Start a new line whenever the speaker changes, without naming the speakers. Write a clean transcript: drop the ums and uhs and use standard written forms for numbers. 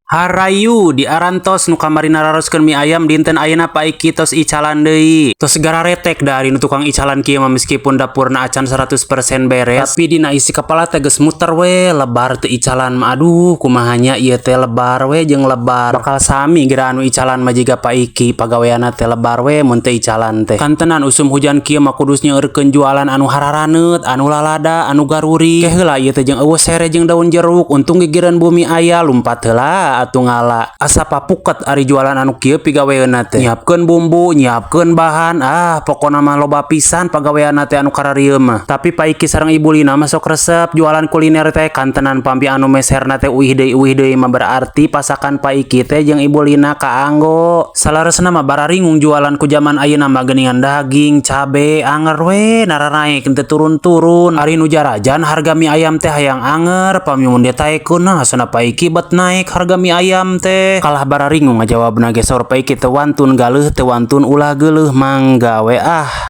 Harayu diarantos nu kamari nararoskeun mie ayam, dinten ayeuna Pak Iki tos icalan deui. Tos gararetek da ari nu tukang icalan kieu mah. Meskipun dapurna acan 100% beres, tapi dina isi kepala teh geus muter we, lebar teu icalan mah. Aduh, kumaha nya ieu teh, lebar we jeung lebar. Bakal sami geura anu icalan mah jiga Pak Iki, pagaweanna teh lebar we mun teu icalan teh. Kantenan usum hujan kieu mah kudus nyeurkeun jualan anu hararaneut, anu lalada, anu garuri. Ke heula ieu teh jeung euweuh sere jeung daun jeruk, untung gigireun bumi aya, lumpat heula atuh ngala. Asa papuket ari jualan anu kieu pigaweunna teh. Nyiapkeun bumbu, nyiapkeun bahan, ah, pokona mah loba pisan pagaweanna teh anu kararieu mah. Tapi Pak Iki sareng Ibu Lina mah sok resep jualan kuliner teh. Kantenan pampi anu meserna teh uih deui mah berarti pasakan Pak Iki teh jeung Ibu Lina kaanggo. Salaresna mah bararingung jualan ku jaman ayeuna mah geuningan daging, cabe, anger we naranaek teu turun-turun. Ari nu jarajan harga mie ayam teh hayang anger, pami mun ditaekeun nah sana Pak Iki bet naek harga mie ayam teh. Kalah bararingung ngajawabna ge, saur Pak Iki, teu wantun galeuh, teu wantun ulah geuleuh, mangga we ah.